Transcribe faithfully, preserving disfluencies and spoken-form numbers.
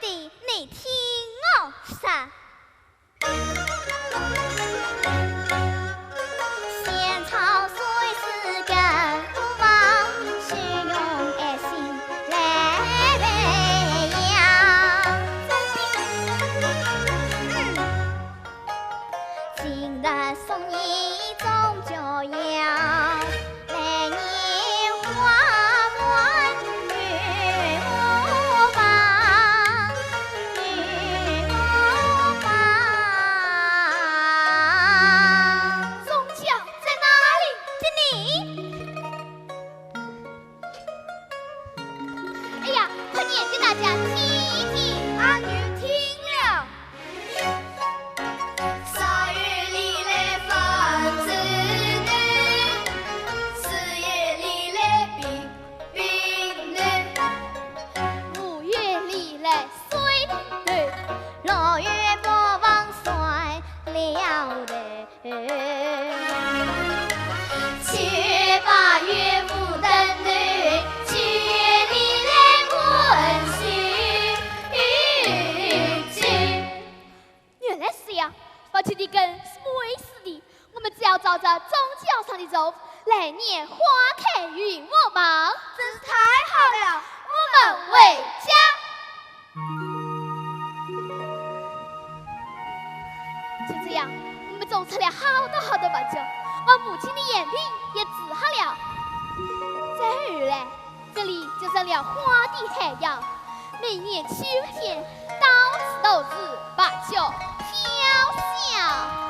的，你听我说。仙草虽是根不忘，须用爱心来培养。嗯。 今日送你种佳药，来年花满月和房，月和房。种佳药在哪里？这里。 哎呀，快念给大家听一听。阿牛听了。三月里来分子头，四月里来避避难，五月里来水头，六月不忘算了头。 七八月五灯头，七月里来问西去。原来是这样，宝琴的根是没死的，我们只要照着宗教上的咒，来年花开月和房。真是太好了，我们回家。 就这样，我们种出了好多好多宝酒，我母亲的眼病也治好了。再后来，这里就成了花的海洋，每年秋天，到处都是白酒飘香。